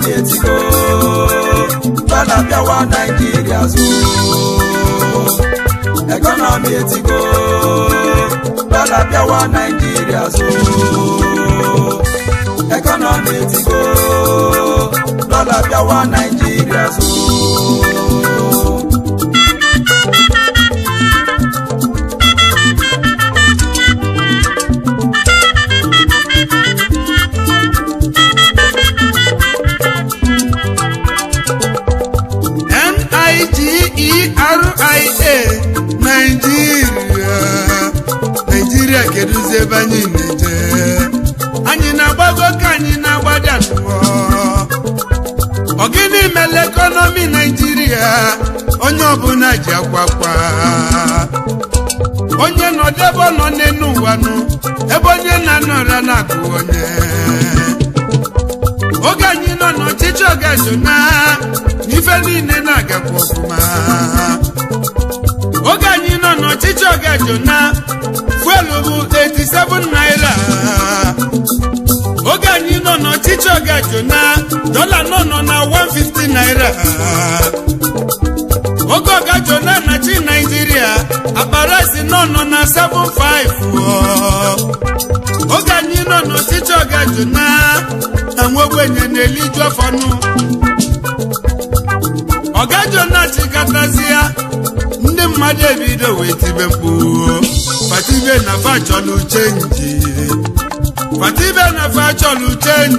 Economy etigo, dọla bịawa Naijiria zụ. Economy etigo, dọla bịawa Naijiria zụ. Economy etigo, dọla bịawa Naijiria zụ. Nigeria, Naijiria, Naijiria, kedụzi ebe anyị na-eje? Anyị na-agbago ka anyị na-agbada n'ụwa? Ọ gịnị mere economy Naijiria onye ọbụla ji akwakwa? Onye nọdụ ebe ọ nọ n'elu ụwa nụ, ebe onye na-anọra na-akụ onye. Oge anyị nọ n'ọchịchị ọgajona, n'ife niile na-agakwa ọfụma. Oge anyị nọ n'ọchịchị ọgajona, fuel bụ 87 naira. Oge anyị nọ n'ọchịchị ọgajona, dọla nọ na 150 naira. Oge ọgajona na chi Naijiria, akpa rice nọ na 75. Oge anyị nọ n'ọchịchị ọgajona na nwogbenye na-eliju afọnụ. Ọgajona chịkọtazi ya, ndị mmadụ ebido wee tibe mkpu, fatibe na fachọlụ change, fatibe na fachọlụ change.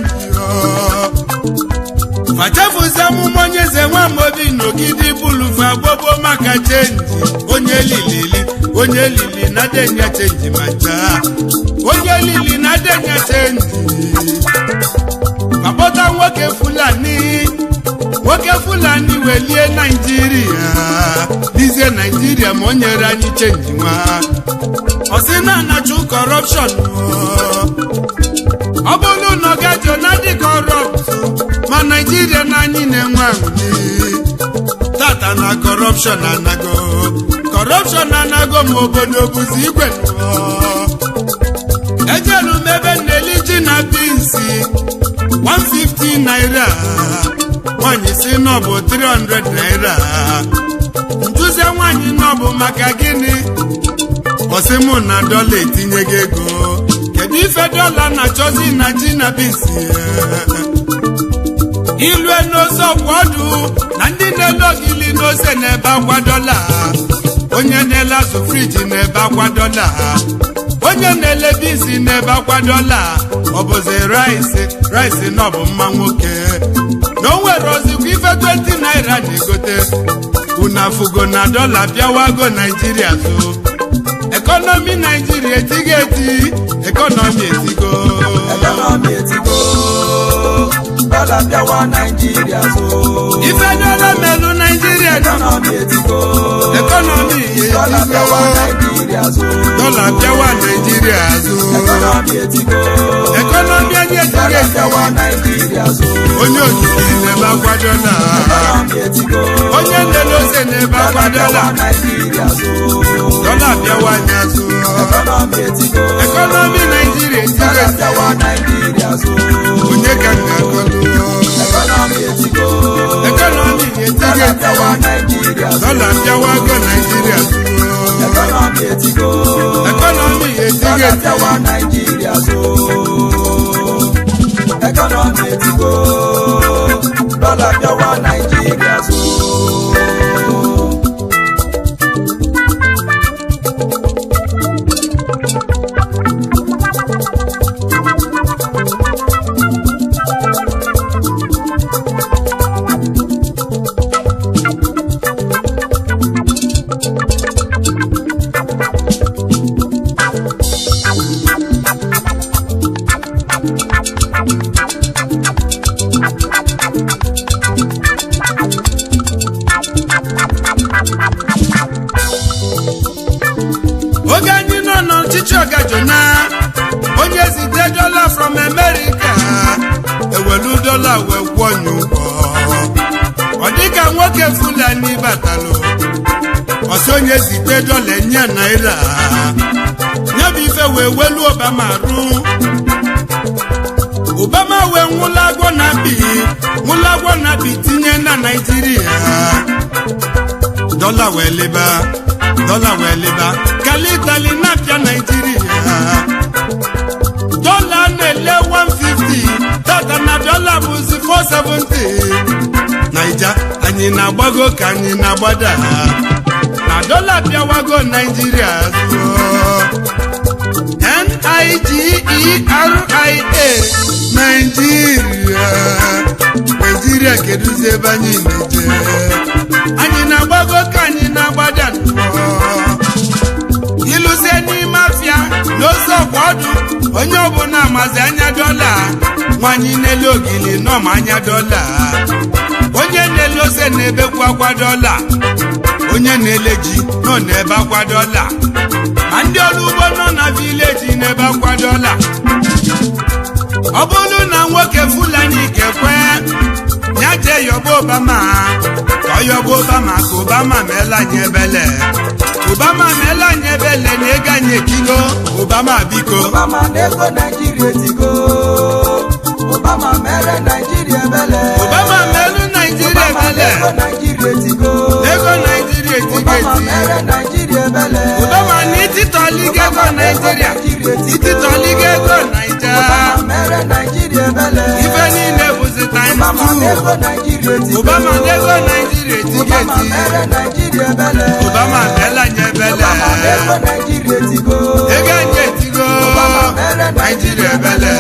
Fachefuzi amụma onye eze Nwamobi n'ogidi bulufa gbogbo maka change. Onye lilili, onye lili na denya change ma chaa, onye lili na denya change. Akpọta nwoke Fulani, nwoke Fulani welie Naijiria, dizie Naijiria ma o nyere anyị change nwa. Ọ sị na anachụ corruption. Ọ bụrụ na ọ gajo na dị corrupt ma Naijiria na anyị na-enwe aṅụrị tata na corruption anago, corruption anago, ma obodo bụzi igwe. Ejelu m ebe nneli ji na beans 150 naira, nwaanyị si na ọ bụ 300 naira. Ntụzie nwaanyị na ọ bụ maka gịnị? Ọsị mụ na dọla etinye gị ego. Kedu ife dọla na-achọzi na ji na beans? Ilue n'ose ọkwa ọdụ na ndị na-ele ogili n'ose na-ebe akwa dọla, onye na-ele azụ friji na-ebe akwa dọla, onye na-ele beans na-ebe akwa dọla. Ọ bụzi rice, rice na ọ bụ mma nwoke na o nwere ozikwa ife 20 naira na-egote. Unu afụgo na dọla bịawago Naijiria zo. Economy Naijiria etigo eti, economy etigo. Economy etigo, dọla bịawa Naijiria zo. Ife dọla melụ Naijiria. Economy etigo. Economy dọla bịawa etigo. Naijiria zo. Dọla bịawa Naijiria azụ. Economy etigo. Economy anyị etigo dọla eti. Bịawa Naijiria zo. Onye okike na-ebe akwa dọla. Economy etigo. Onye nlele ose na-ebe dọla akwa dọla. Bịawa Naijiria zo. Dọla bịawa anyị azụ. Economy etigo. Economy Naijiria etigo dọla eti. Bịawa Naijiria zo. Onye ka m ga-akọlụ? Economy etigo. Economy etigo dọla eti. Bịawa Naijiria zo. Dọla bịawa go Naijiria azụ. Economy etigo. Economy etigo dọla eti. Bịawa Naijiria zo. Economy etigo, dọla bịawa Naijiria zo. Oge anyị nọ n'ọchịchị ọgajona, onye zite dọla from America, ewelu dọla wee kwụọ ya ụgwọ. Ọ dịka nwoke Fulani batalụ, ọsị onye zite dọla enye naira nye bụ ife wee welu Obama rụ. Obama wee nwụla agwọ na bi, nwụla agwọ na bi tinye na Naijiria. Dọla wee leba, dọla wee leba, kalitali na-apịa Naijiria. Dọla na-ele 150 tata, na dọla bụzi 470. Naija anyị na-agbago ka anyị na-agbada, na dọla bịawago Naijiria zụọ. Nigeria, Naijiria, Naijiria, kedụzi ebe anyị na-eje? Anyị na-agbago ka anyị na-agbada nnọọ? Ịlụzie n'ime afịa n'ozi ọkwa ọdụ, onye ọbụla amazi anya dọla. Nwanyị na-ele ogili nọma anya dọla, onye na-ele ose na-ebekwu akwa dọla, onye na-ele ji nọ n'ebe akwa dọla, ma ndị ọrụ ugbo nọ na village n'ebe akwa dọla. Ọ bụrụ na nwoke Fulani ga-ekwe ya jee yọba Obama, ka ọ yọba Obama, ka Obama meela anyị ebele, Obama meela anyị ebele na ego anyị etigo. Obama, biko. Obama na ego Naijiria etigo. Obama mere Naijiria ebele. Obama meelu Naijiria Obama na ebele. ego Naijiria etigo. Ego Naijiria etigo. Obama Eti mere Naijiria ebele. Obama na ititọligo ego Naijiria, ititọligo ego Naija. Obama mere Naijiria ebele. Ife niile bụzi times Obama na two. ego Naijiria etigo. Obama na ego Naijiria etigo. Obama Eti mere Naijiria ebele. Obama meela anyị ebele. Obama na ego Naijiria etigo. Ego anyị etigo. Obama mere Naijiria ebele.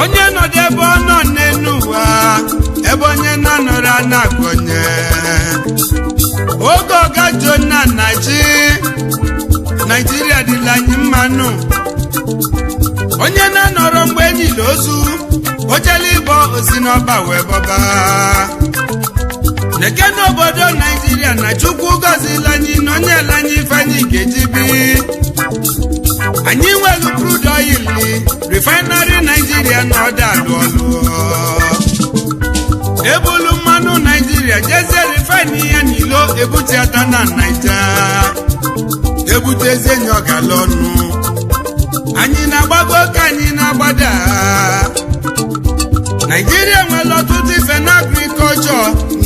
Onye nọdụ ebe ọ nọ n'elu ụwa, ebe onye na-anọrọ anagụnye oge ọgajo na naji Naijiria dịla anyị mmanụ. Onye na-anọrọ mgbe enyila ozu ojele ịbọ osi n'ọba wee bọba leke n'obodo Naijiria, na Chukwu gọzila anyị na onye ele anyị ife anyị ga-eji bi. Anyị nwere crude oil refinery Naijiria na ọda alụ ọlụ ebulu mmanụ Naijiria jezie refine ya n'ilo, ebutiata na Naija, ebutezie nye ọgala ọnụ. Anyị na-agbago ka anyị na-agbada? Naijiria nwere ọtụtụ ife na agrikọlchọ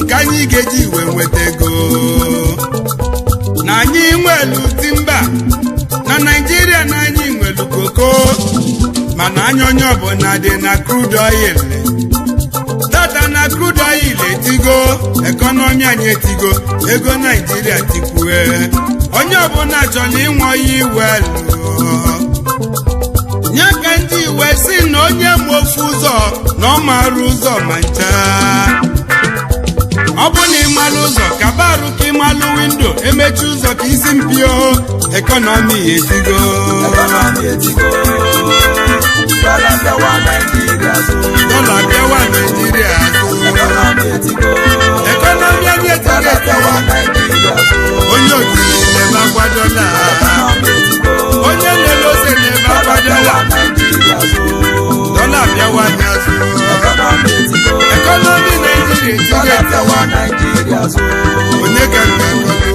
nke anyị ga-eji wee nweta ego, na anyị nwelu timber na Naijiria, na anyị nwelu koko, mana anya onye ọbụla dị na crude oil. Tata na crude oil etigo, economy anyị etigo, ego Naijiria tikwue. Onye ọbụla chọrọ ịnwe oil well nye ka ndị iwe si na onye ma ofu ụzọ na ọ mara ụzọ ma ncha. Ọ bụ na ịmalụ ụzọ kaba arụ ka ịmalụ window, emechi ụzọ ka isi mpio. Economy etigo. Economy etigo. Dọla bịawa Naijiria zụ. Dọla bịawa Naijiria azụ. Economy etigo. Economy anyị etigo. Dọla Etigo. bịawa Naijiria zụ. Onye ogiri na-ebe akwa dọla. Economy etigo. Onye na-ele ose na-ebe akwa Dọla dọla. bịawa Naijiria zụ. Dọla bịawa anyị azụ. Economy etigo. Economy Naijiria etigo. Dọla Etigo. bịawa Naijiria zụ. Onye ka nna akọlụ?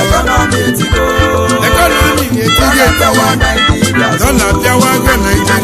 Economy etigo. Economy na-etigo. Dọla Etigo. bịawa Naijiria zụ. Dọla bịawa go Naijiria.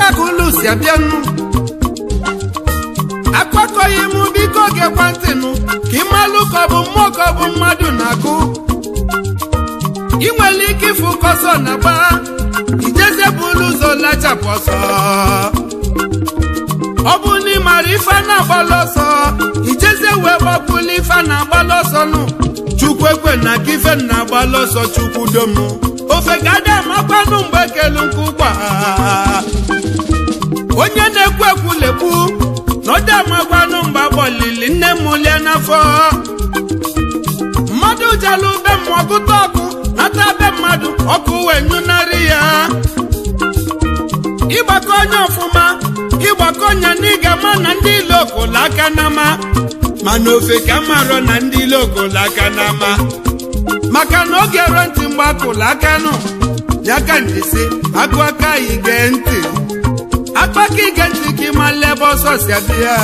Aka ka ụlọ si abịanụ. Akpakọghị m, biko gekwa ntị nụ ka ịmalụ ka ọ bụ mmụọ ka ọ bụ mmadụ na-akụ. Ị nwere ike ịfụ kọsọ na gba ijezie bụlụ ụzọ lachapụ ọsọ. Ọ bụ na ị mara ife a na-agbalụ ọsọ, ijezie wee gbapụlụ ife a na-agbalụ ọsọ nụ. Chukwu ekwe na ka ife na-agbalụ ọsọ. Chukwu dom ofe ka ada amakwanụ mgbe kelu nke ụkwa. Onye na-ekwu ekwu lekwu na ọ dị amakwanụ mgbe agbọlili nne m lie n'afọ. Mmadụ jalụ be mmụọ gụta ọkụ, nata be mmadụ ọkụ wee nyụnarị ya. Ịgbakọ onye ọfụma, ịgbakọ ọnya na ị ga-ama na ndị ilo kola aka n'ama, mana ofe ka marọ na ndị ilo kola aka n'ama, maka na oge ero ntị mgbe akụla aka nụ ya ka njisi akụ aka. Ige ntị akpaka, ige ntị ka ịmala ebe ọsọ si abịa.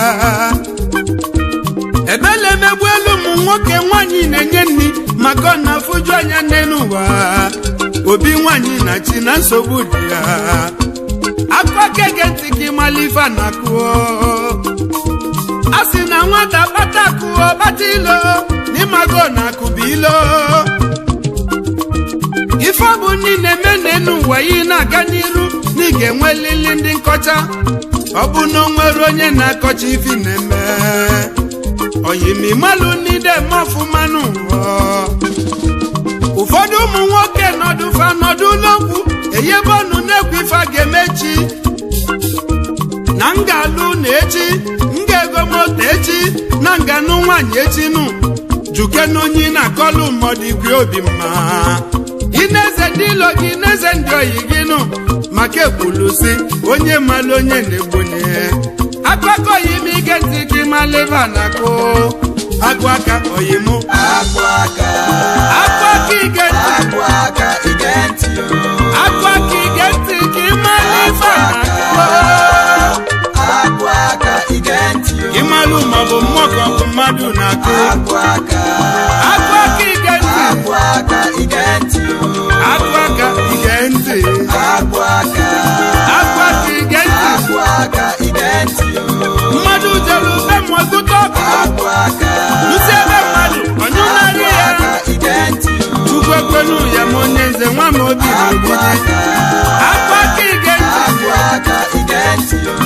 Ebele emegbu elu ụmụ nwoke nwaanyị na-enye nri, maka ọ na-afụju anya n'elu ụwa. Obi nwaanyị na chi na nsogbu dị ya. Akpaka, ege ntị ka ịmala ife a na-akụ. A sị na nwata kpata akụ kpata ilo, na ịmago na akụ bụ ilo. Ife ọ bụ niile eme n'elu ụwa yi na-aga n'iru na ị ga-enwelili ndị nkọcha. Ọ bụ na o nwere onye na-akọcha ifi na-eme oyimimalụ n'ide eme ọfụma n'ụwa. Ụfọdụ ụmụ nwoke nọdụ fa nọdụ n'okwu eyebe ọnụ na-ekwu ife a ga-emechi na m ga-alụ na echi, m ga-ego moto echi, na nganụ nwaanyị echi nụ. Juke na onye na-akọlụ mmadụ igwe obi mma, ị na-eze ndị ilo gị, na-eze ndị oyi gị nụ, maka ekwulusi onye malụ onye na-egbonye akụakọ oyim. Ige ntị ka ịmalụ ebe a na-akụ agụ aka oyim. Akụ aka. Akụ aka, ige ntị. Akụ aka, ige ntị o. Akụ aka, ige ntị ka ịmalụ ife a na-akụ. Akụ aka, ige ntị o. Ịmalụ maọbụ mmụọ ka ọ bụ mmadụ na-akụ. Akụ aka. Akụ aka, ige ntị. Akụ aka, ige ntị o. Akụ aka, ige ntị. Akụ aka. Akụ aka, ige ntị. Akụ aka, ige ntị o. Mmadụ jelu be mmụọ zụta ọkụ, Akụ aka. lụsi ebe mmadụ ọnyụnarị ya. Aka, ige ntị o. Chukwu ekwenu ya ma onye nze nwa m obi na Akụ ogidi. aka. Akụ aka, ige ntị. Akụ aka, ige ntị o.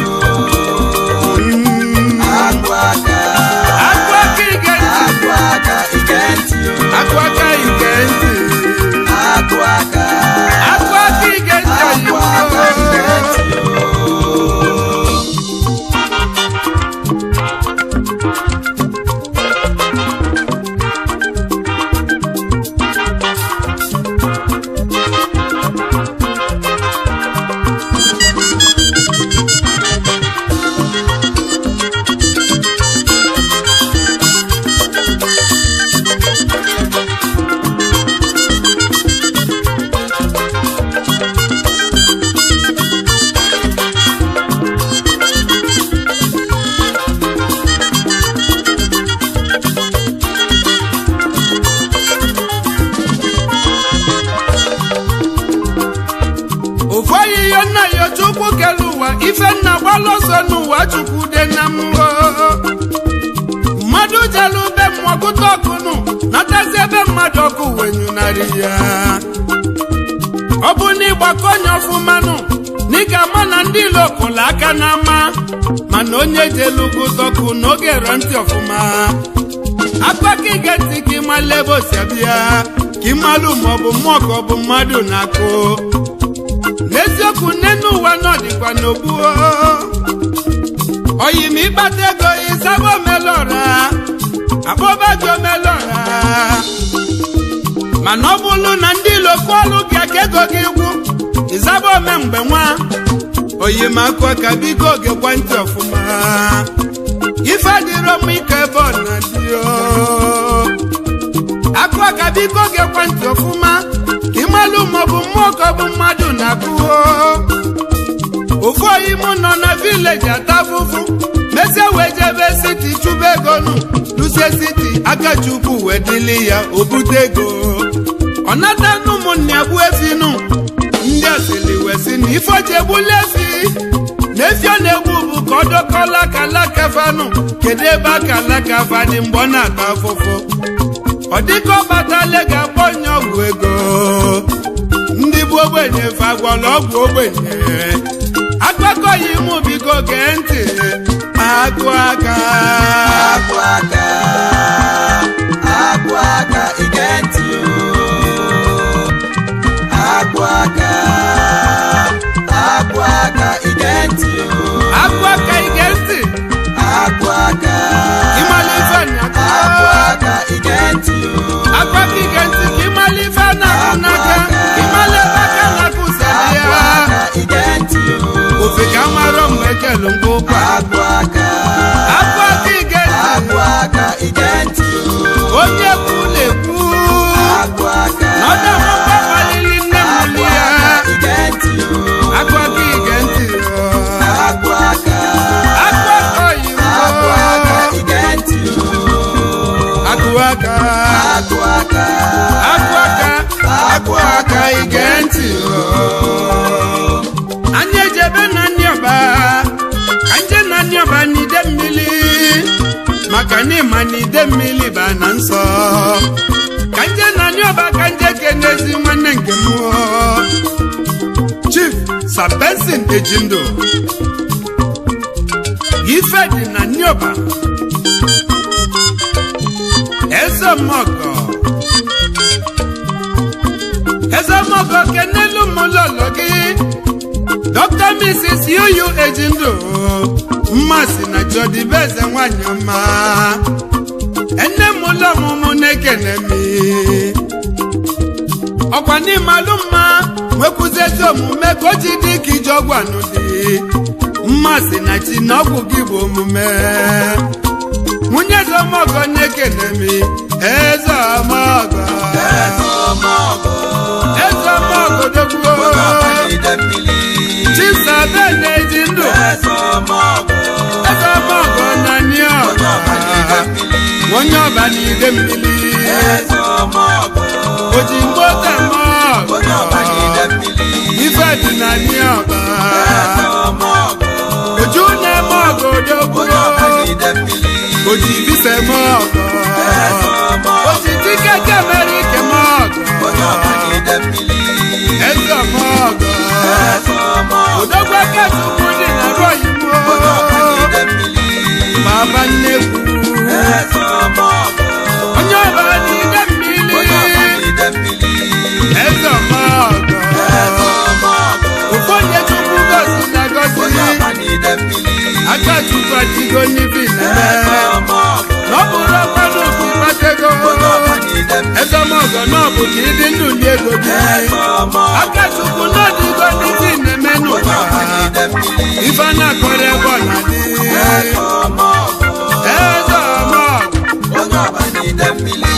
Akụ aka. Akụ aka, ige ntị. Akụ aka, ige ntị o. Akụ aka, ige ntị. Akụ aka. Akụ aka, ige ntị. Akụ aka, ige ntị o. Ofu oyiyo nna ya Chukwu kere ụwa, ife nna gbalụ ọsọ n'ụwa. Chukwu dị na mmụọ. Mmadụ jelu be mmụọ gụta ọkụ nụ, natazi ebe mmadụ ọkụ wenyunarị ya. Ọ bụ na ịgbakọ onye ọfụmanụ na ị ga-ama na ndị ilo kụlụ aka n'ama, mana onye jelu gụta ọkụ n'oge ero ntị ọfụma. Akpaka, ige ntị ka ịmalụ ebe o si abịa, ka ịmalụ maọbụ mmụọ ka ọ bụ mmadụ na-akụ. N'eziokwu, nnenu ụwa nọ dịkwa n'ogbu oyim. Ịkpata ego, ịzaba omelọra, akpọba gị omelọra, mana ọ bụrụ na ndị ilo kụọlụ gị aka ego gị gwụ, ịzaba ome mgbe nwa oyim. Akụ aka, biko gekwa ntị ọfụma. Ife adịrọ m ike ebe ọ na-adị. Akụ aka, biko gekwa ntị ọfụma ka ịmalụ maọbụ mmụọ ka ọ bụ mmadụ na-akụo. Ofu oyi mụ nọ na village atafụfụ, mesie wee jebe city chụba ego nụ. Lusie city, aka Chukwu wee dịlị ya, o bute ego. Ọ nata nụ, ụmụnne ya gbuo efi nụ. Ndị asịlị wee sị na ife oji egbula efi. kwadokọla aka fanụ. Kedu ebe aka fa dị mgbe ọ na-ata afụfụ? Ọ dịka ọ batala ga-akpọ onye ọgwụ ego. Ndị bụ ogbenye fa gwọrọ ọgwụ ogbenye. Akpakọ ya ime, biko gee ntị. Agụ aka. Agụ aka, agụ aka, ige ntị o. Agụ aka, agụ aka, ige ntị o. Agụ aka, ige ntị. Agụ aka. Ịmala ife na Agụ aka, ige ntị o. Agụ aka, ige ntị, ka ịmala ife a na-akụ n'aka, ka ịmala ebe aka na-akụ sara Agụ ya. aka, ige ntị o. Ofe ka marọ mgbe ekelu ngwa ụkwa. Agụ aka. Agụ aka, ige ntị. Agụ aka, ige ntị o. Onye kwu na-ekwu Agụ aka. na ọ dị kpalili nne m Agụ ya. aka, ige ntị o. Agụ aka, ige ntị o. Agụ aka. Agụ aka oyibo. Agụ aka, ige ntị o. Agụ aka. Agụ aka. Agụ aka, agụ aka, ige ntị o. Anyị ejebe na ndị ọba ka nje na ndị ọba n'ide mmiri, maka na ịma na ide mmiri ba na nsọ. Ka nje na ndị ọba, ka nje kenezi nwanne nke m, Chief Sabensin Ejindo. Ife dị na ndị ọba, eze mmọgọ, eze mmọgọ, kenelu m lọlọ gị, Dr. Mrs. Yuyu Ejindu, mmasị na Jọdibeze, nwanyị ọma. Ene m ụlọ ọmụmụ na-ekene mi ọkwa n'ịmalụ mma, nwekwuzi ezi omume ka o ji dị ka iji ọgwụ anụ dị mmasị na chi na ọgwụ gị bụ omume. Nwunye eze ọmọgọ na-ekene mi, eze ọmọgọ. Eze ọmọgọ. Eze ọmọgọ dogbuo. Onye ọba n'ide mmiri. Chisabe na-eji ndụ. Eze ọmọgọ. Eze ọmọgọ na Onye ọba n'ide ọba mmiri. Onye ọba n'ide mmiri. Eze ọmọgọ. Oji mgbota Onye ọba n'ide mọgọ mmiri. Ife dị na ọba. Eze ọmọgọ. Oju na-eme ọgọ odogwu. Onye ọba n'ide mmiri. Oji visa eme ọgọ. Eze ọmọgọ. Oji tiketi Amerịka eme ọgọ. Onye ọba n'ide mmiri. Eze ọmọgọ. Eze ọmọgọ. Odogwu aka Chukwu dị na royimo. Onye ọba n'ide mmiri. Baba nnekwu. Eze ọmọgọ. Onye ọba n'ide mmiri. Onye ọba n'ide mmiri. Eze ọmọgọ. Eze ọmọgọ. Ofu onye Chukwu gosi na gosi. Onye ọba n'ide mmiri. Aka Chukwu adịgo n'ibi Eze na-eme ọmọgọ. na ọ bụrụ ọkwanụ ka ịkpata ego. Onye ọba n'ide mmiri. Eze ọmọgọ na ọ bụ ka ịdị ndụ ndị ego gị. Eze ọmọgọ. Aka Chukwu na ọdịgo n'ibi na-eme Onye n'ụwa. ọba n'ide mmiri. Ife a na-akọrọ ebe ọ na-adị. Eze ọmọgọ. Eze ọmọgọ. Onye ọba n'ide mmiri.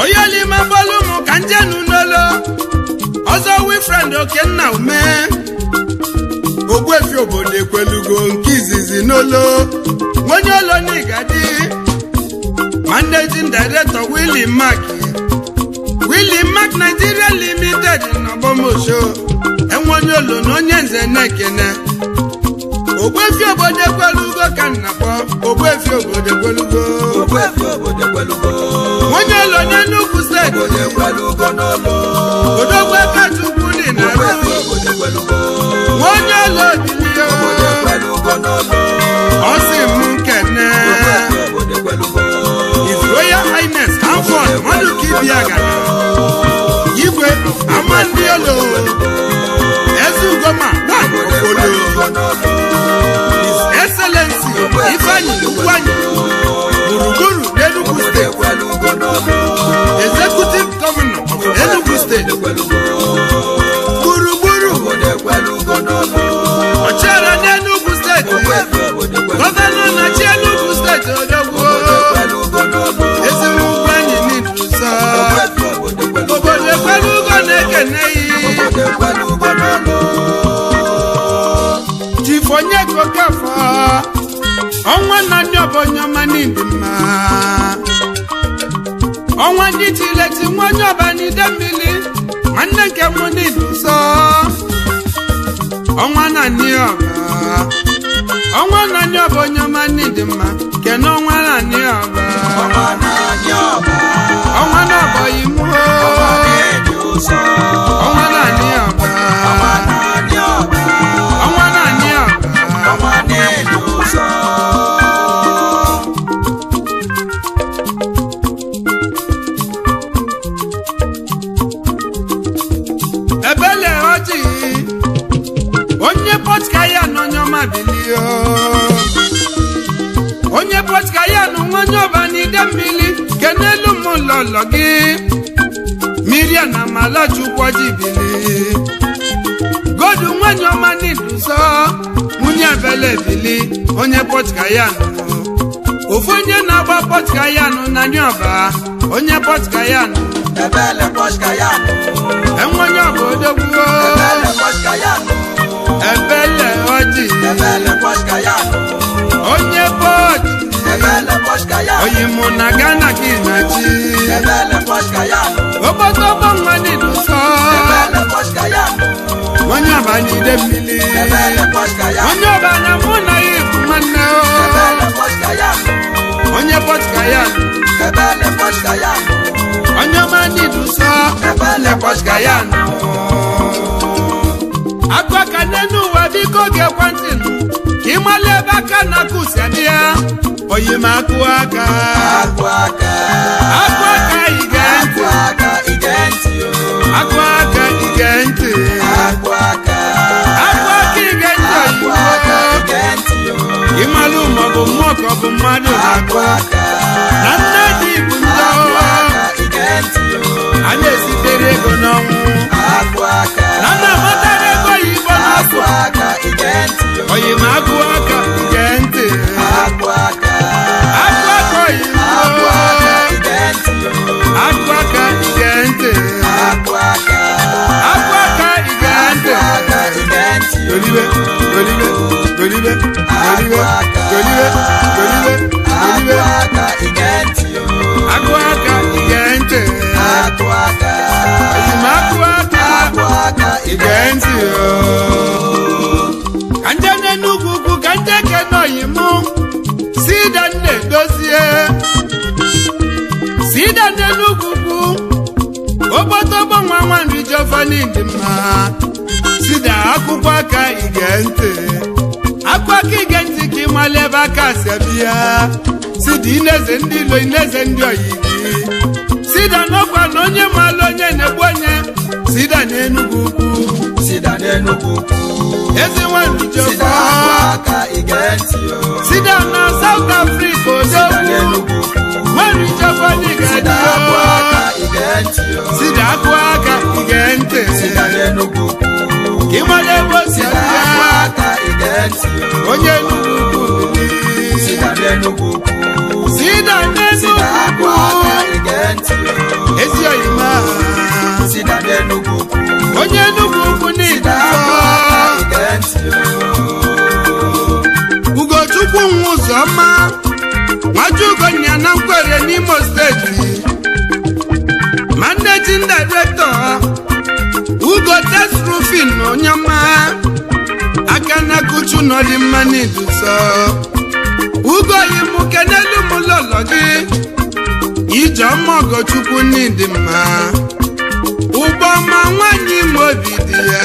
Oyelima bọlụmụ ka njenu n'olo ọzọ, Wilfred Okenna Ume, ogbuefi obodo ekwelugo nke izizi n'olo, onye olo n'Igadi, managing director Willie Mark, Willie Mark Nigeria Limited n'Ogbomosho. Enwe onye olo na onye nze na-ekene ogbuefi obodo ekwelugo ka nnakpọ ogbuefi obodo ekwelugo. Ogbuefi obodo ekwelugo. Onye olo n'Enugu Steeti. Obodo ekwelugo n'ụlọ. Odogwu aka Chukwu dị na Ogbuefi obodo ekwelugo. Onye olo bilie. Obodo ekwelugo n'ụlọ. Ọ sị m kene Ogbuefi obodo ekwelugo. His Royal Highness Hanford Maduka Ibiagana, Igwe Amandi Olo, Eze Ugoma one Obodo Ofolo. ekwelugo n'ụlọ. His Excellency Ifeanyi Ugwuanyi, gburugburu n'Enugu Obodo Steeti, ekwelugo n'ụlọ. Executive Governor of Enugu Steeti. Ekwelugo. Gburugburu. Obodo ekwelugo n'ụlọ. Ọchịagha n'Enugu Steeti. Ogbuefi obodo ekwelugo. Gọvanọ na-achị Enugu Steeti, odogwu. Obodo ekwelugo n'ụlọ. Ezigbo Ugwuanyi n'idusa. Ogbuefi obodo ekwelugo. Obodo ekwelugo na-ekene yi. Obodo ekwelugo n'ụlọ. Chief Onyeka Okafọ, ọnwa na ndị ọbọnyọma n'ịdị mma, ọnwa ndị chileti nwa onye ọba n'ide mmiri, nwanne nke mụ n'ịdị nsọ. Ọnwa na ndị ọba, ọnwa na ndị ọbọnyọma n'ịdị mma, kene ọnwa na ndị ọba. Ọnwa na-adị ọba. Ọnwa na ọbọghị mụ. Ọnwa na-edi ụsọ. Ọnwa na ndị ọba. Ọnwa na-adị ọba. Ọnwa na ndị ọba. Ọnwa na-edi ụsọ. Ebele ọjị, onye pọtka ya na onye ọma bilio, onye pọtka ya na nwa onye ọba n'ide mmiri, kenelu m lọlọ gị miria na malachukwu ọjị bili godu nwanyị ọma n'iduso, nwunye ebele bili, onye pọtka ya nụ ofu onye na-agba pọtka ya nụ na ndị ọba, onye pọtka ya nụ. Ebele pọshka ya nụ. Enwe onye ọba odogwuo. Ebele pọshka ya nụ. Ebele ọjị. Ebele pọshka ya nụ. Onye bọọjị. Ebele pọshka ya nụ. Oyi mụ na Ghana ka ị na-achị. Ebele pọshka ya nụ. Ogbotogbo nwa n'ịdụsọ. Ebele pọshka ya nụ. Onye ọba n'ide mmiri. Ebele pọshka ya nụ. Onye ọba na mụ na ya ịbụ nwanne o. Ebele pọshka ya nụ. Onye bọchka ya nụ. Ebele pọshka ya nụ. Onye ọma n'ịdụsọ. Ebele pọshka ya nụ. Akụ aka n'elu ụwa, biko ga-ekwentị nụ ka ị mara ebe aka na-akụ si adị ya. Oyi m akụ aka. Akụ aka. Akụ aka, ige ntị. Akụ aka, ige ntị o. Akụ aka, ige ntị. Akụ aka. Akụ aka, ige ntị. Akụ Oyibo. aka, ige ntị o. Ịmalụ maọbụ mmụọ ka ọ bụ mmadụ Akụ na-akụ aka. Na nne dị bụ njọ. Akụ aka, ige ntị o. A na-esitere ego n'ọnwụ. Akụ aka. Na nna amatara ego oyibo Akụ n'afọ. aka, ige ntị o. Oyi ma akụ aka, ige ntị. Akụ aka. Akụ aka oyibo. Akụ aka, ige ntị o. Akụ aka, ige ntị. Akụ aka. Akụ aka, ige ntị. Akụ aka, ige ntị o. Golibe, golibe, golibe, golibe, golibe, golibe, Akụ golibe. aka, ige ntị o. Akụ aka, ige ntị. Akụ aka. Oyi ma akụ aka. Akụ aka, ige Ige ntị o. Ka nje n'Enugwu ugwu, ka nje kene oyi mụ sida nne dozie sida n'Enugwu ugwu, ogbotogbo nwa nwa nri jovani dị mma. Sida akwụkwọ aka, ige ntị. Akụ aka, ige ntị ka ịmala ebe aka si abịa. Sida ineze ndị ilo, ineze ndị oyi gị. Sida n'ọkwa na onye maala onye na-egbu onye. Sida n'Enugwu ugwu. Sida n'Enugwu ukwu. Ezi nwanri Sida akụ jọba. aka, ige ntị o. Sida na South Africa. Sida Odogwu. n'Enugwu ukwu. Nwanri jọba. Sida akụ n'ịgadio. aka, ige ntị o. Sida akụ aka, ige ntị. Sida n'Enugwu ukwu. Ka ịmara ebe o si Sida akụ abịa. aka, ige ntị o. Onye Enugwu ugwu bili. Sida n'Enugwu ukwu. Sida n'Enugwu Sida akụ ugwu. aka, ige ntị o. Ezi oyima. Sida n'Enugwu ukwu. Onye Enugwu ugwu Sida akụ aka, n'ịdịsọ. ige ntị o. Ugochukwu Nwụzọma, Nwajugonya na Nkwere n'Imo Steeti, Managing Director Ugo Test Roofing, onye ọma aka na kuchu n'ọdịmma n'iduso. Ugoyi m kenelu m lọlọ gị Ijeọma Ọgọchukwu n'ịdị mma, ụgbọma nwanyị m obi dị ya,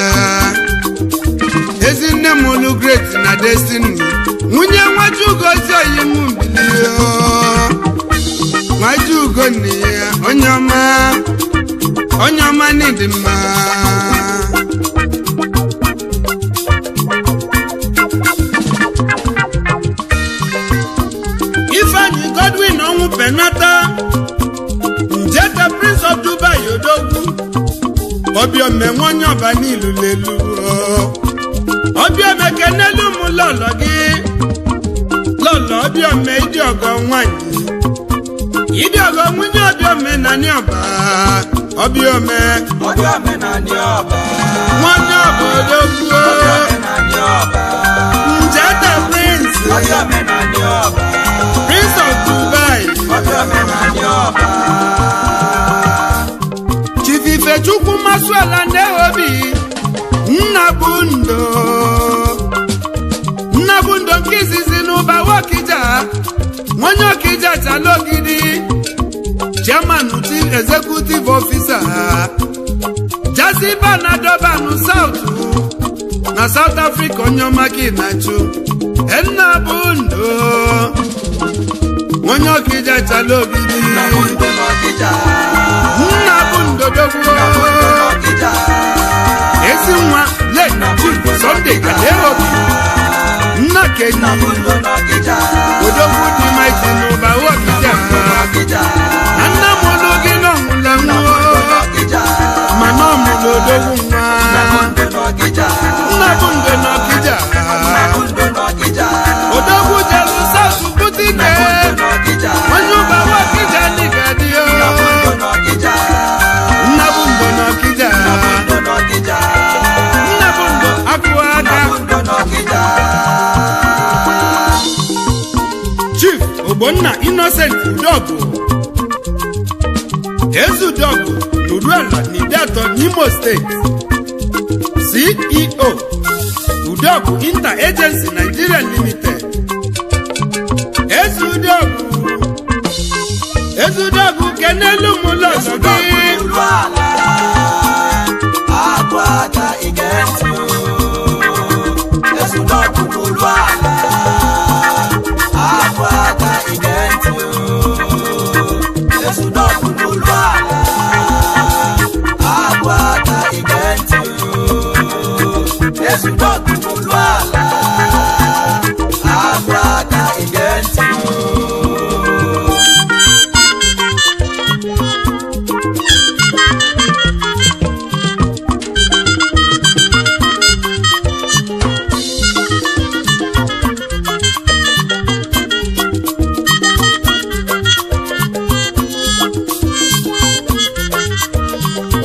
ezinne m olu Great na Destiny, nwunye Nwajugozi oyi m bilie, Nwajugo nne ya, onye ọma, onye ọma n'ịdị mma. Ifeanyi Godwin ọnwụ penata Njete, Prince of Dubai, odogwu obiome nwe onye ọba n'ilu lelu obiome kenelu m lọlọ gị, lọlọ obiome ịdị ọgọ nwanyị, ịdị ọgọ nwunye obiome na ọba obiome. Obiome na ndị ọba. Nwanyị ọba, odogwu. Obiome na ndị ọba. Njete Prince. Obiome na ndị ọba. Prince of Dubai. Obiome na ndị ọba. Chief Ifechukwu Masuala Nneobi Nnabundo, Nnabundo nke izizi n'ụba Wokija, onye Okija Chalogidi, Chairman, Chief Executive Officer, Jaziba na Durban South na South Africa, onye ọma gị na-achụ Nnabundo, onye Okija Chalogidi. Nnabundo n'Ọkịja. Nnabundo dogwo. Nnabundo n'Ọkịja. Ezi nwa late Chief Sunday Adeobi nna Kenyi. Nnabundo n'Ọkịja. Odogwu dị maiti n'ụba Okija. N'Ọkịja. Na nna m ụlụ gị n'ọnwụla nwụọ. N'Ọkịja. Mana ọ mụrụ odogwu nwa. Nnabundo n'Ọkịja. Nnabundo n'Ọkịja. Nnabundo n'Ọkịja. Odogwu jelu South Butike. Nnabundo n'Ọkịja. Onye ụba Okija nịga dị o. Nnabundo n'Ọkịja. Nnabundo n'Ọkịja. Nnabundo n'Ọkịja. Nnabundo akụ aka. Nnabundo n'Ọkịja. Chief Ogbonna Innocent Udogu, Eze Udogu n'Uruala n'Ideato n'Imo Steeti, CEO, Udogu Inter Agency Nigeria Limited. Eze Udogu, Eze Udogu, kenelu m lọsọ gị. Uru ala, agụ aka ige ntị o. Ezudọgụ n'uru ala, agụ aka ige ntị o. Ezudọgụ n'uru ala, agụ aka ige ntị o. Ezudọgụ n'uru ala, agụ aka ige ntị o.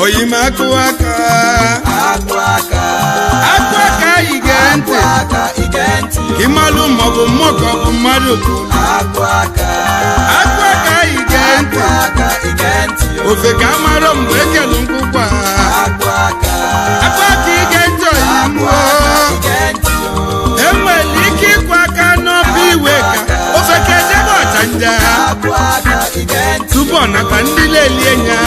Oyimakụ aka. Agụ aka. Akụ aka ige ntị. Agụ aka ige ntị o. Ịmalụ maọbụ mmụọ ka ọ bụ mmadụ bụ. Agụ aka. Akụ aka ige ntị. Aka ige ntị o. Ofe ka amara mgbe ekelu nkwụkwa. Agụ aka. Akụ aka ige ntị Agụ oyimụọ. aka ige ntị o. Enwere ike ịkwụ aka n'ọba iwe ka ofe ka ejebe ọchanja. Agụ aka ige ntị. Tupu ọ nata ndị lelie nya.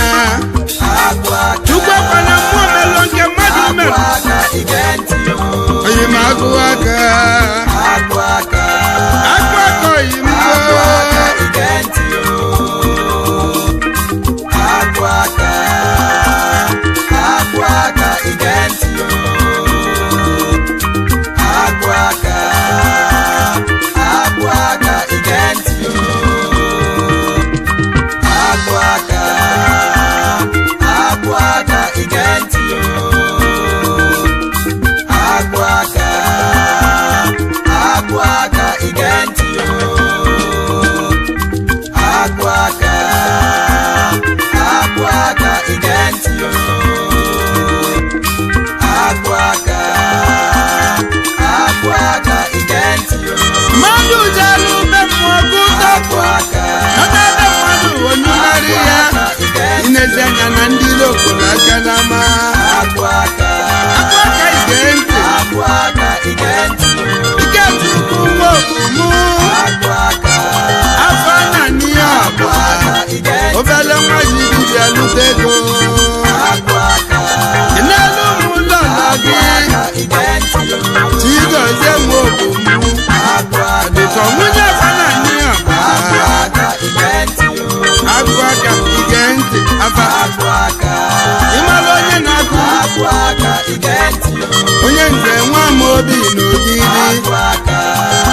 Agụ aka. Chukwu ekwana mmụọ melụ nke mmadụ Agụ merụ. aka ige ntị o. Oyimakụ aka. Agụ aka. Akụ aka oyimụọ. Agụ aka ige ntị o. Agụ aka. Agụ aka ige ntị o. Agụ aka. Agụ aka ige ntị o. Agụ aka. Agụ aka ige ntị o. Agụ aka. Agụ aka ige ntị o. Agụ aka. Agụ aka ige ntị o. Agụ aka. Agụ aka ige ntị o. Mmadụ jelu be mmụọ gụta. Agụ aka. Nọ n'ebe mmadụ onyugharị ya. Aka ige ntị. Inezi anya na ndị lokolo aka n'ama. Agụ aka. Akụ aka ige ntị. Agụ aka ige ntị o. Ike chukwu nwa okomụ. Agụ Sọ nwunye afa na-anyị Agụ ọbara. aka ige ntị o. Agụ aka ige ntị afa. Agụ aka. Ịmara onye na-agụ. Agụ aka ige ntị o. Onye nze nwa m obi n'ogidi. Agụ aka.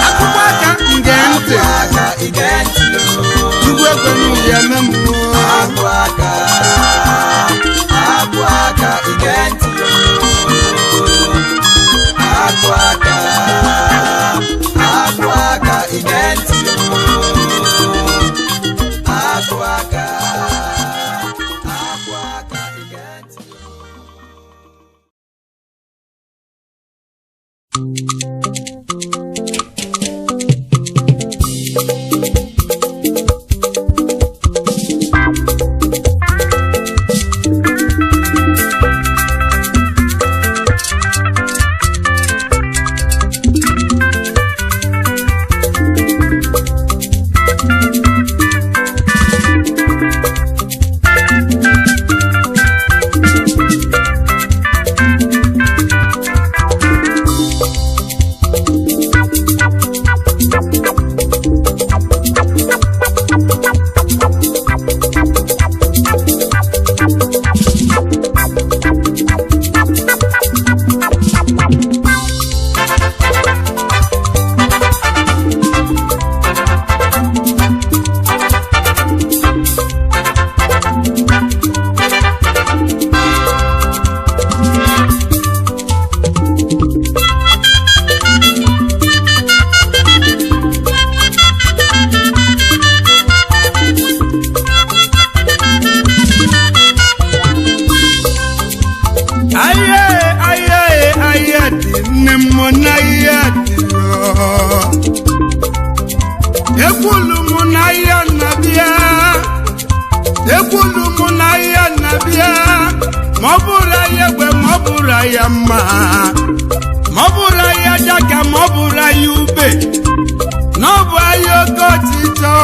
Akụkọ aka nge ntị. Agụ aka ige ntị o. Chukwu ekwenu ya eme mmụọ. Agụ aka. Agụ aka ige ntị o. Agụ aka. Agụ aka ige ntị o. Agụ aka. Agụ aka ige ntị o. Aye, aye, aye dị nne m na ihe dị ekwulu m na ihe na-abịa, ekwulu m na ihe na-abịa, ma ọ bụrụ ahịa egbe, ma ọ bụrụ ahịa mma, ma ọ bụrụ ahịa jaka, ma ọ bụrụ ahịa ube, na ọ bụ ahịa oke ọchịchọ.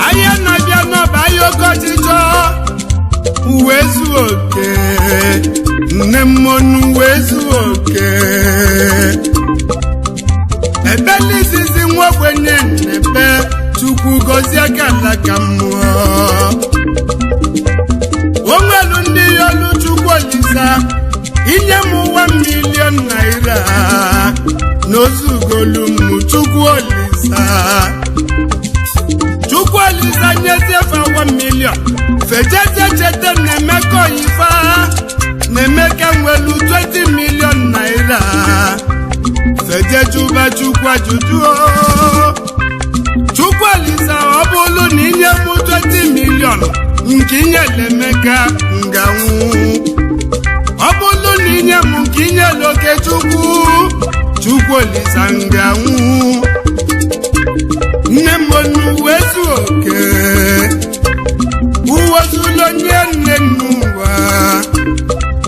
Ahịa na-abịa na ọ bụ ahịa oke ọchịchọ. Uwe zuo oke, nne m ọnụ uwe zuo oke. Ebele izizi nwa ogbenye nnebe, Chukwu gọzie ka mmụọ. O nwelu ndị ya olu Chukwu Olisa inye m ụwa ₦1 million n'ozugolu m. Chukwu Olisa, Chukwu Olisa nyezie fa 1 million, fejezie cheta na Emeka oyifa na Emeka nwelu ₦20 million. Fejejuba Chukwu ajụjụ o. Chukwu Olisa, ọ bụrụ na inye m 20 million nke inyere Emeka, nganwu. Ọ bụrụ na inye m nke inyere Okechukwu, Chukwu Olisa, nganwu. Nne m onu wee zuo oke, uwe zuru onye nne n'ụwa,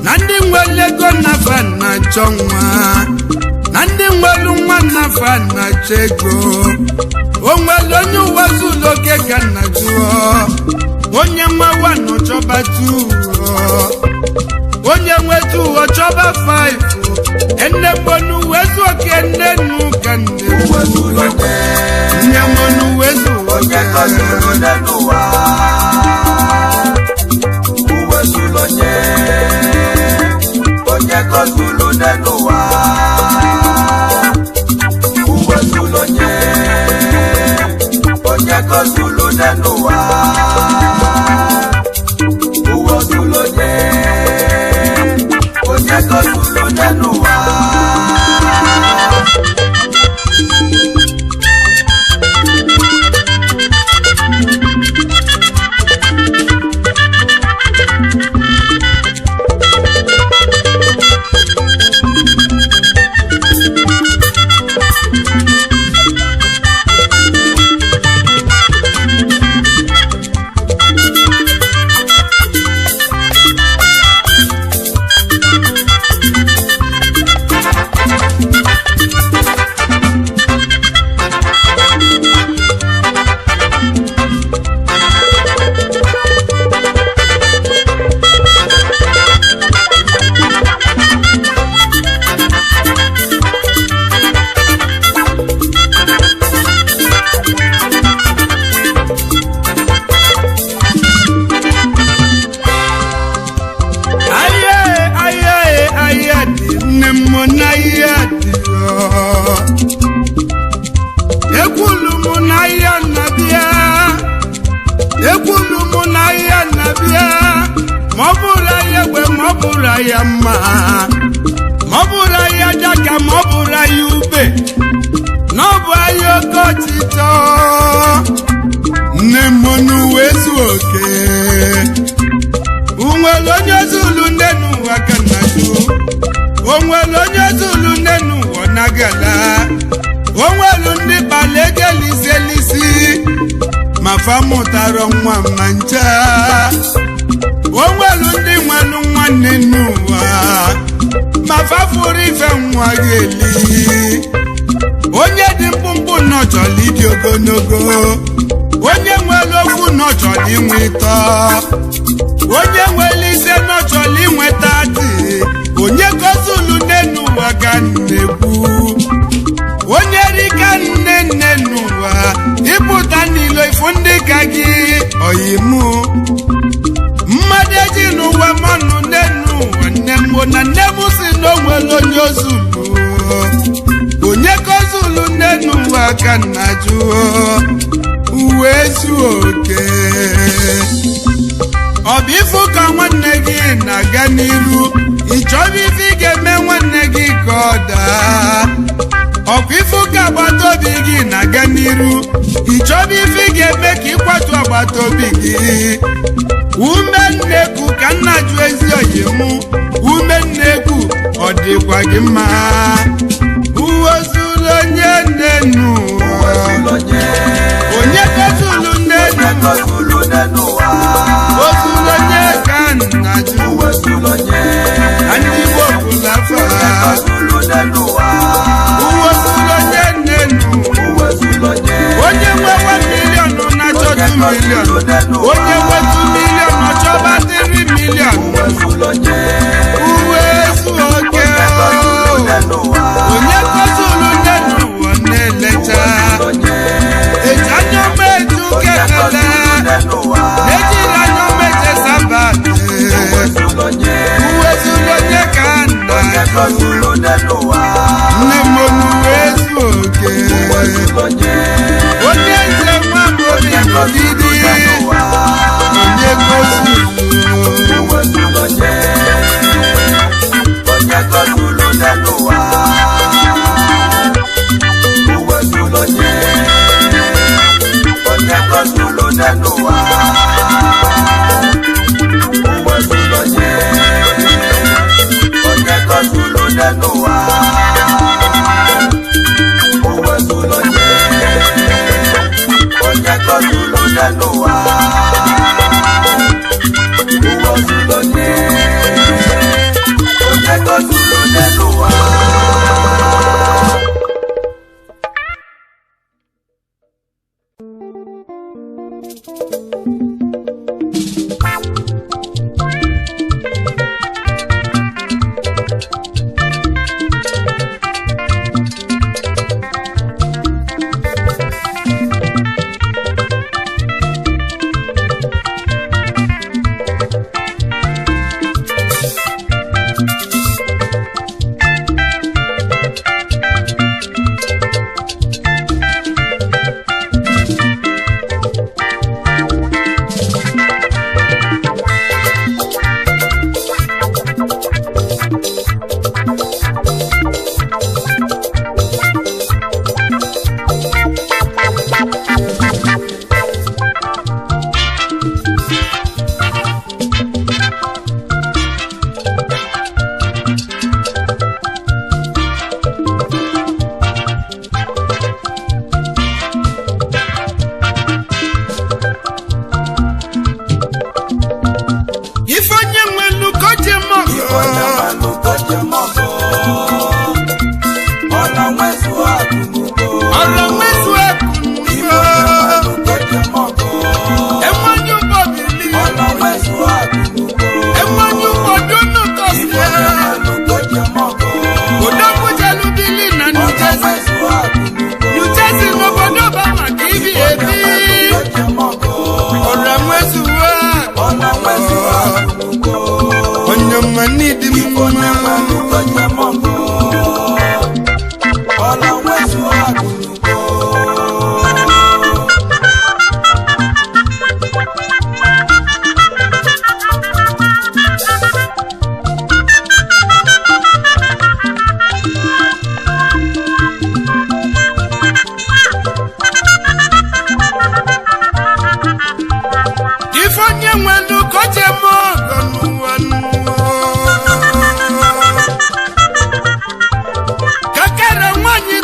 na ndị nwere ego nafa na-achọ nwa, na ndị nwere nwa nafa na-achọ ego. O nwere onye ụwa zuru oke ka nna jụọ. Onye nwa wanụ chọba tuo, onye nweta ụwa chọba 5. Nne mgbonu wee zuo oke, nne nnu ka nne. Uwe zuru onye. Nne mgbonu wee zuo Onye oke. gọziri onye n'ụwa. Uwe zuru onye. Onye gọziri onye n'ụwa. Uwe zuru onye. Onye gọziri onye n'ụwa. Uwe zuru onye. Onye gọziri onye n'ụwa. dọla. Onwelu ndị kpala ego elisi elisi ma fa mụtara nwa ma ncha. Onwelu ndị nwelu nwanne n'ụwa ma fa furu ife nwa ga-eli. Onye dị mkpụmkpụ nọ chọrọ ịdị ogologo, onye nwere okwu nọ chọrọ inwe ịtọ, onye nwere ise nọ chọrọ inweta atị. Onye gozulu nne n'ụwa ka nnekwu, onye rika nne nne n'ụwa ịpụta n'ilo ifu ndị ka gị oyimu mmadụ eji n'ụwa mmanụ nne n'ụwa. Nne m na nne m si na o nwere onye ozulu, onye kozulu nne n'ụwa ka nna jụọ uwe zuo oke. Ọ bụ ifu ka nwanne gị na-aga n'iru, ị chọrọ ife ị ga-eme nwanne gị ka ọ daa. Ọkwa ifu ka agbata obi gị na-aga n'iru, ị chọrọ ife ị ga-eme ka ịkwatu agbata obi gị. Ume nnekwu ka nna jụ ezi oyi mụ, ume nnekwu ọ dịkwa gị mma? Uwe zuru onye nne n'ụwa, onye kozulu nne n'ụwa, ozulu onye ka nna jụ na ndị Igbo bụla afa. Uwe zuru onye nne n'ụwa, onye nwe 1 million na-achọ 2 million, onye nwe 2 million ọchọba 3 million. Uwe zu oke, onye kozulu nne n'ụwa na-elecha eji anya ọma eju kekele, ejiri anya ọma eje sabatị. Uwe zuru onye ka nna nne m, uwe zu oke, onye nze nwa m obi nọgide, onye kozulu. Onye gọzuru n'ụwa, uwe zuru onye, onye gọzuru n'ụwa, uwe zuru onye, onye gọzuru n'ụwa, uwe zuru onye, onye gọzuru n'ụwa, uwe zuru onye, onye gọzuru n'ụwa. Ife onye nwelu ka o ji eme ọgọ. Onye nwelu ka o ji eme ọgọ, ọ na-nwezu akụnụba. Ọrụ nwezu Ife onye akụnụba. nwelu ka o ji eme ọgọ, Enwenye ụgbọ bili. ọ na-nwezu akụnụba. Enwenye ụgbọ dunu Ife kọfịa. onye nwelu ka o ji eme ọgọ, Odogwujelu bili na ọ New Jersey. na-nwezu akụnụba. New Jersey n'obodo Obama ka ibi Ife onye ebi. nwelu ka o ji eme ọgọ, Ọrụ nwezu ọ na-nwezu akụnụba. onye mma n'ịdị Ife onye mma. nwelu ka o ji eme ọgọ, ọ na-nwezu akụnụba. Ife onye nwelu ka o ji eme ọgọ n'ụwa n'ụwa. Kakara nwanyị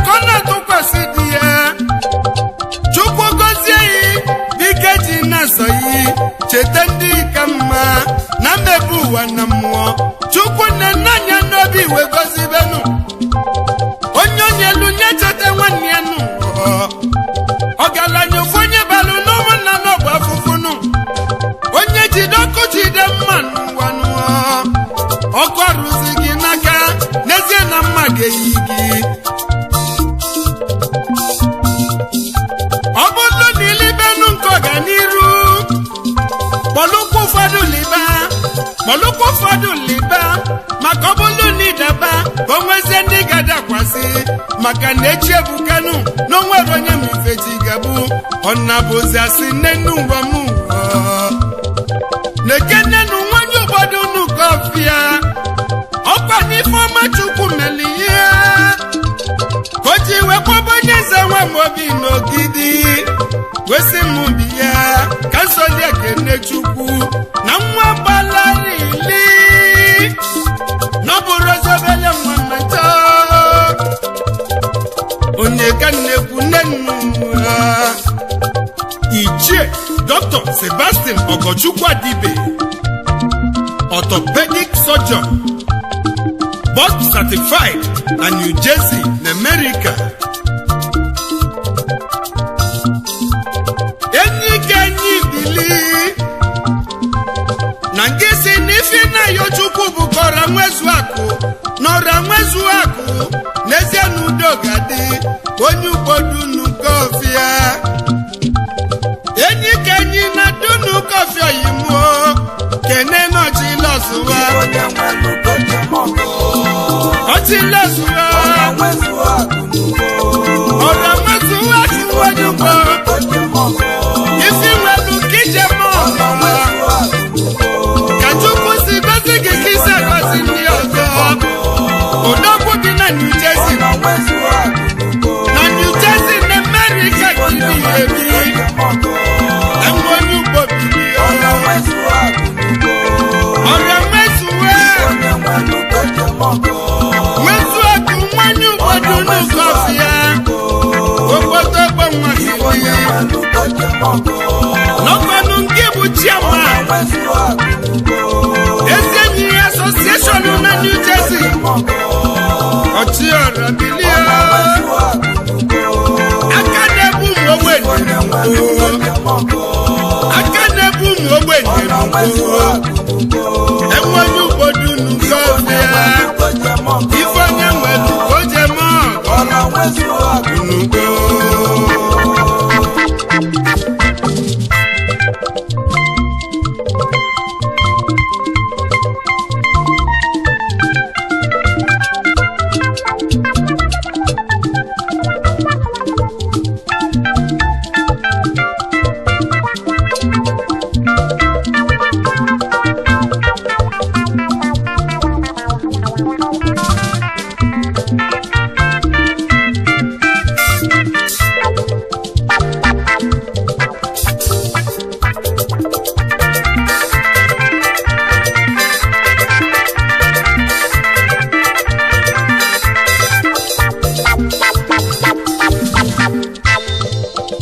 na-eyi gị. Ọ bụrụ na ilibenu nke ọganiru, kpọlụkwa ụfọdụ liba, kpọlụkwa ụfọdụ liba, maka ọ bụrụ na ịdaba ka o nwezie ndị ga-adakwasị, maka na echi ebukanu na onwere onye ma ifechi gabụ. Ọ na-abụzi asị nnenu ụwa m na-ekenenu nwanyị ụfọdụ nukọfịa ọkwa n'ifeọma Chukwu mere ihe ka o ji wee kwaba onye nze nwa m obi n'ogidi, wesị m bi ya ka nsoli ekene Chukwu na nwa gbalarili na ọ bụrụ ozobele nwa mmeta onye ka nnekwu nne nnu ha. Ichie Dr. Sebastian Ogochukwu Adibe, orthopedic surgeon, board certified na New Jersey na America. Enyi ka enyi bili na nke si n'ife na Yochukwu bụ ka ọra nwezu akụ na ọra nwezu akụ n'ezie na udo ga-adị onye ugbodunu kọfịa. Enyi ka enyi na dunu kọfịa oyimuo kene nọchilọsụwa Onye nwelu goje mọgọ. ọchịlọsụwa Ọra nwezu akụ n'ugbo. ọra nwezuwa akụ onye ugbo Goje mọgọ. isi nwelu ka ije mọọ Ọra nwezu akụ n'ugbo. Ka Chukwu si gozi gị ka isi agozi ndị ọzọ. Odogwu dị na New Jersey, Ọra nwezu akụ n'ugbo. na New Jersey na America ka Onye ibi nwelu ebi. goje mọgọ. Enwe onye ugbo biri. Ọra nwezu akụ n'ugbo. Ọrịa nwezuwe Onye nwelu goje mọgọ. nwezu akụ nwanyị ugbo dị n'ụkọfịa okpotokpo nwa Onye gị nwelu goje mọgọ. n'ọkwanụ nke bụ chiama Ọra nwezu akụ n'ugbo. ezi enyi ya asosieshọn na New Jersey. Ọchịọra bilie, aka na-ebu ụmụ ogbenye, aka na-ebu ụmụ ogbenye, enwe onye ugbo dị n'ụkọfịa ife onye nwere ka o je mọọ nnukwu.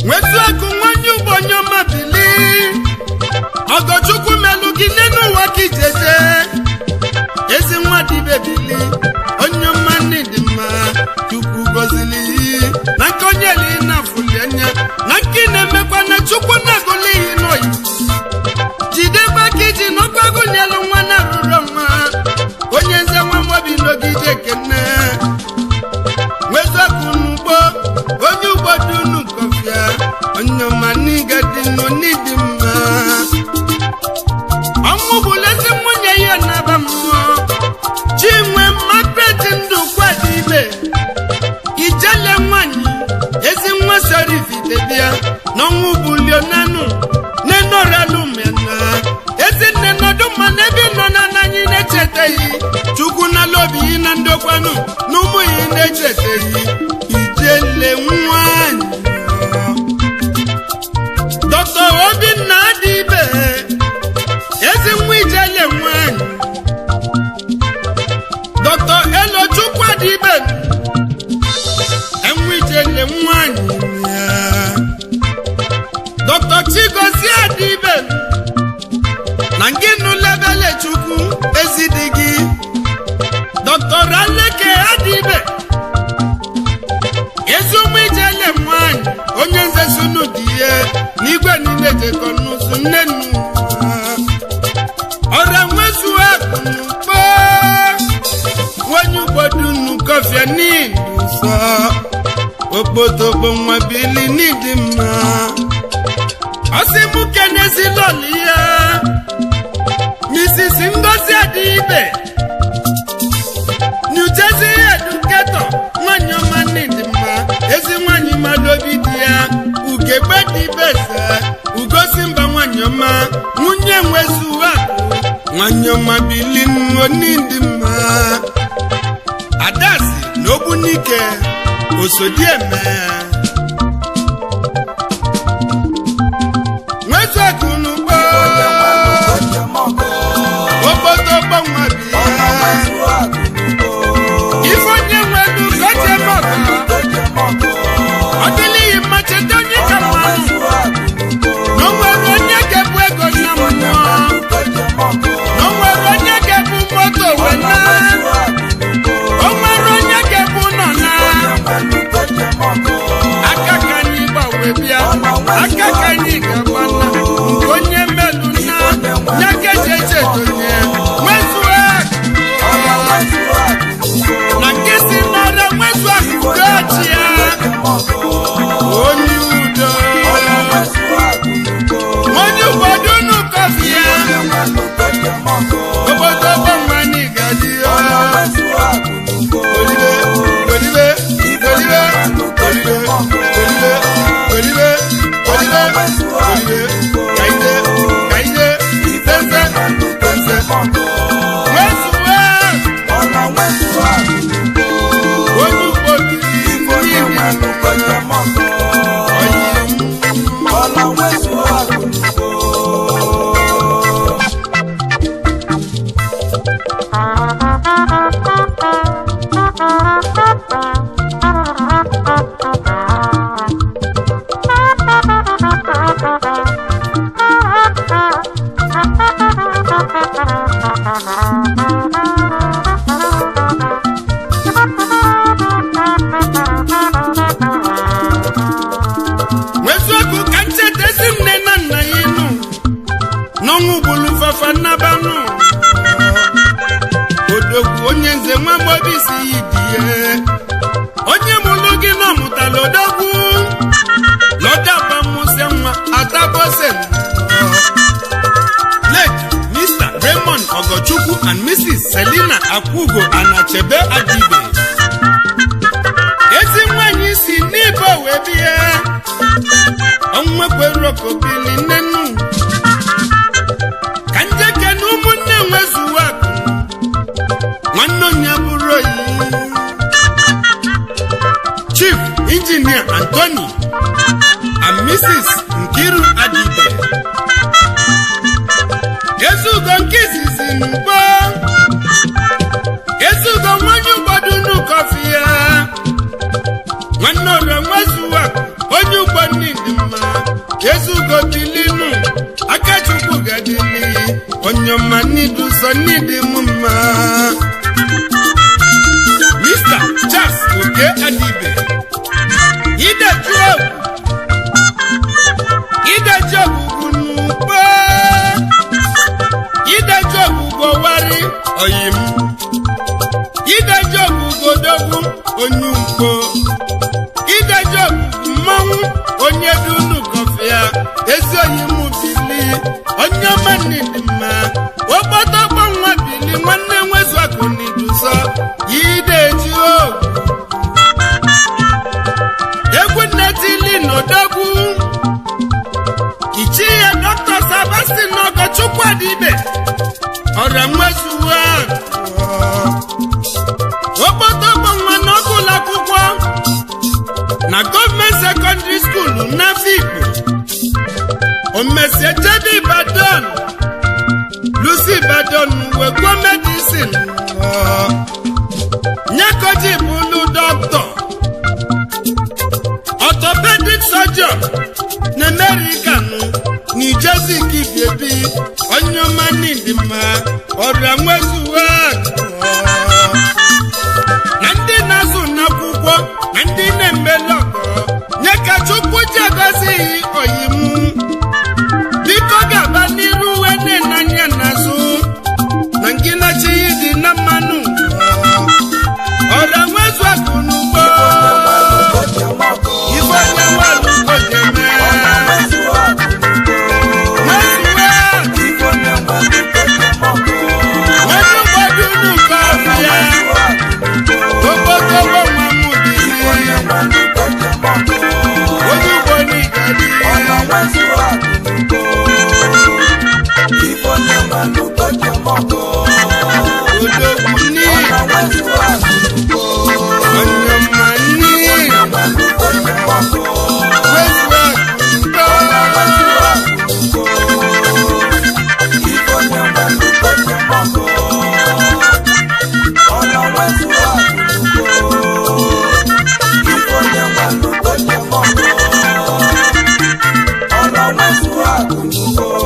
Nwetu akụ nwanye ugbo onye ọma bili, ọgọchukwu melụ gị n'elu ụwa ka ijeje ezi nwa dịbe bili onye ọma nne dị mma. Chukwu gọzili na nke onye li na afụli anya na nke ị na-emekwa na Chukwu na-agụli iyi n'oyi jidekwa ka iji n'ọkwago nyelụ nwa na rụrụ nwa onye nze nwa mobi n'ogige kene. Nwezuakụ n'ugbo onye ugbo dunu kọfịa onye ọma n'iga dị nọ n'ịdị mma. Ọnwụ bụla ezi nwunye ya naba mmụọ Chinwe Margaret Ndukwa dị ibe ijele nwanyị ezi nwa sọrifite bịa n'ọnwụ bulionanụ nenoralumena ezinne nọdụ mma n'ebe nọ na n'anyị na-echetaghị Chukwu n'ala obi yi na ndokwanụ na ụmụ yi na-echetaghị ijele nwanyị. Dr. Obinna Adibe ezi nwa ijele nwanyị. Dr. Elochukwu Adibe enwe ijele nwanyị ya. Dr. Chigozie Adibe na nke nụ lebele Chukwu ezi di gị. Dr. Aleke Adibe ezi ụmụ ijele nwanyị onye nze sunu dị ihe n'igwe niile jekọ n'ụzụ nne nnu ọra nwezu akụ n'ugbo nwonye ugbo dunu kọfịa. Okpotokpo nwa bili n'ịdị mma. Ọsị mụ kenezi lọlị ya, Mrs. Ngozi Adibe, New Jersey educator, nwanyị ọma n'ịdị mma, ezi nwanyị mmadụ obi dị ya, ugegbe dị beze, ugosi mba nwanyị ọma, nwunye nwezuwa akụ, nwanyị ọma bili n'ịdị mma. Adasi na Ogbunike Osodieme. Nwezu akụ n'ugbo. Onye nwelu oche mọgọ. Okpotokpo nwa bịa. Ọna nwezu akụ n'ugbo. Ife onye nwelu ka o ji eme ọgọ. Oche mọgọ. Ọ dịlịghị mma cheta onye ka Ọna mmanụ. nwezu akụ n'ugbo. Na o nwere onye ga-ebu ego na Onye mmụọ. nwelu oche mọgọ. Na o nwere onye ga-ebu moto wee Ọna na. nwezu akụ n'ugbo. O nwere onye ga-ebu nọ na. Onye nwelu oche mọgọ. Aka ka anyị gba wee bịa. Aka ka anyị ga-agba na. Nke onye melu na. Ya ka eji eche etonye. Nwezuo akụ. Ọna nwezu akụ n'ugbo. Na nke si n'ọrịa nwezu akụ dochi ya. Oche mọgọ. Onye udo. Ọna nwezu akụ n'ugbo. Onye ụfọdụ unu kọfị ya. Onye nwelu oche mọgọ. Obodo gbanwanye gadi ya. Ọna nwezu akụ n'ugbo. Olive, olive, olive, olive, olive, olive, olive, olive, kaide, kaide, tense, tense. Nwezuwe, Ọna nwezu akụ n'ugbo. onye ugbo biri Onye nwelu oche mọgọ. onye Ọna nwezu akụ n'ugbo. Nwezuokwu ka ncheta ezi nne na nna ya ịnụ n'ọnwụ gburu fafa nnabanụ. Odogwu onye nze nwa mgbobi si ya ibie onye mụlụ gị na ọmụtala odogwu lọdabamụsịa nwa atabose. Late Mr. Raymond Ogochukwu and Mrs. Selina Akwugo Anachebe Adibe, ezi nwanyị si n'ibo wee bịa. Ọnwa kwere okobili nnenu ka njeke na ụmụnne nwezuwa akụ nwanne onye bụrụ oyi. Chief Engineer Anthony and Mrs. Nkiru Adibe, ezugo nke izizi n'ugbo, ezugo nwanyị ụgbọdụ n'ụkọfị ya, nwanne ọrịa nwezuwa onye ugbo nni dị mma, ezugo bilinu akachukwu gadili onye ọma n'idu sọ n'ịdị m mma. Mr. Charles Oke Adibe, ideju ogwu, ideju ogwugwu n'ugbo, ideju ogwugwu wari oyim, ideju ogwugwu odogwu onye ugbo, ideji ogwugwu mmanwụ onye dunu kọfịa, ezi oyi mụ bili onye ọma dị mma, okpotokpo nwa bili nwanne nwezu akụ n'idusọ ideji ogwu egwu nnetili n'odogwu ichi ya. Dr. Sebastian Ogochukwu Adibe, ọrịa nwezuwa okpotokpo nwa n'ọkụ ụlọ akwụkwọ na gọọmenti secondary school n'Afikpo, omesie jebe Ibadan, Lucy Ibadan wee gụọ medicine, nyekoji bụlu dọkịta orthopedic surgeon na America nụ New Jersey kibiebi. Onye ọma n'ịdị mma, ọrịa nwezuwa na ndị na-azụ n'akwụkwọ na ndị na-emeli ọgọ nye ka Chukwu ji agọzighị oyimu. Biko gaba n'iru uwe na-enanya n'azụ na nkịlachi dị na mmanụ. Ọrịa nwezu akụ n'ugbo. Oche mọgọ. Igbo.